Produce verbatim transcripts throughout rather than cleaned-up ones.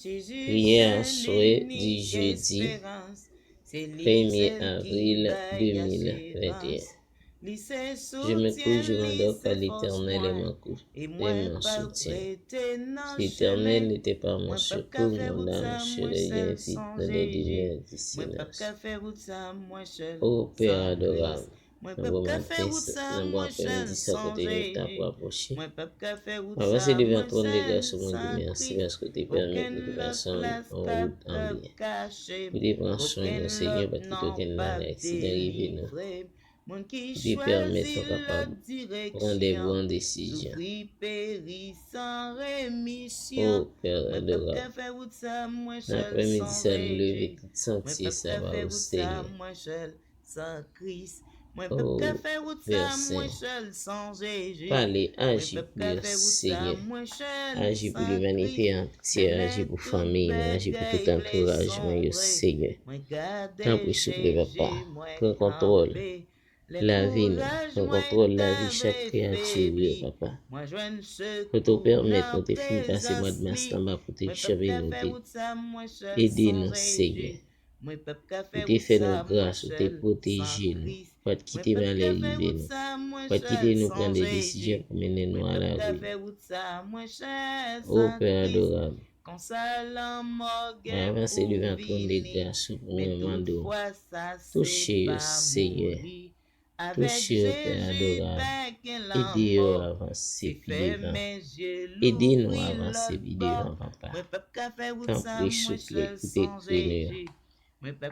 Priyè aswè di jedi premye avril de mil venteyen. Je me couche, je m'endors, car l'Éternel est mon cou-, est mon soutien. Si l'Éternel n'était pas mon secours, mon âme serait bien vite dans les demeures du Seigneur. O Pè adorab, nan bon maten sa, nan bon aprèmidi sa kote nou ta pou apwoche. Avanse devan twòn de gras ou, mwen di mèsi paske w te pèmèt nou te pase yon wout an byen. Ou te pran swen nou, Senyè, pa t kite okenn bagay, aksidan rive nou. Ou te pèmèt nou kapab pran de bon desizyon. O Pè adorab, nan aprèmidi sa, nou leve tout santye sa ba ou, Senyè. O Pè Sen, pale, aji pou yo, Senyè. Aji pou limanite antyè, aji pou fanmi nou, aji pou tout antouraj mwen yo, Senyè. Tanpri, souple, Papa, pran kontwòl lavi nou, pran kontwòl lavi chak kreyati ou yo, Papa. Kote w pèmèt nou te fin pase mwa de mas lan anba pwoteksyon, beni nou te ede nou, Senyè. Ou te fè nou gras, ou te pwoteje nou. Ou pa t kite malè rive nou. Ou pa t kite nou pran de desizyon pou mennen nou a lari. O Pè adorab, mwen avanse devan twòn de gras ou pou mwen mande w touche yo, Senyè. Touche yo, Pè adorab. Ede yo avanse pi devan. Ede nou avanse pi devan, Papa. Tanpri, souple, koute kri nou yo.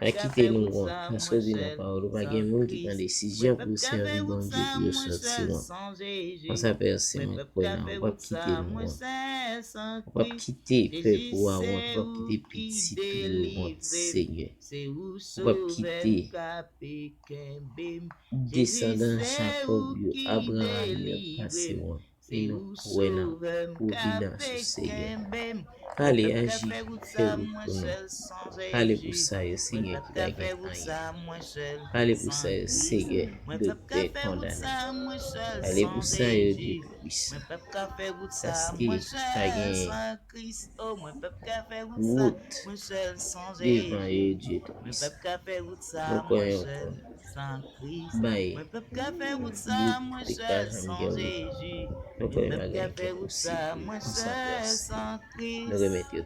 Pa kite nou wont, paske w di nan pawòl ou, pa gen moun ki pran desizyon pou yo sèvi Bondye pou yo sòti wont. Konsa, Pè Sen, mwen kwè nan ou, w p ap kite nou wont. W p ap kite pèp ou a wont, w p ap kite pitit ou yo wont, Senyè. W p ap kite desandan Jakòb yo, Abraram yo, pase wont. E nou kwè nan pwovidans ou, Senyè. Pale, aji, fè wout pou nou. Pale pou sa yo, Senyè, ki pa gen anyen. Pale pou sa yo, Senyè, doktè kondane. Pale pou sa yo, Dye Toupisan. Paske pa gen wout devan yo, Dye Toupisan. Nou kwè ankò. Bay wout ki pa janm gen wout. Nou kwè bagay ki enposib. Konsa, Pè Sen, nou remèt yo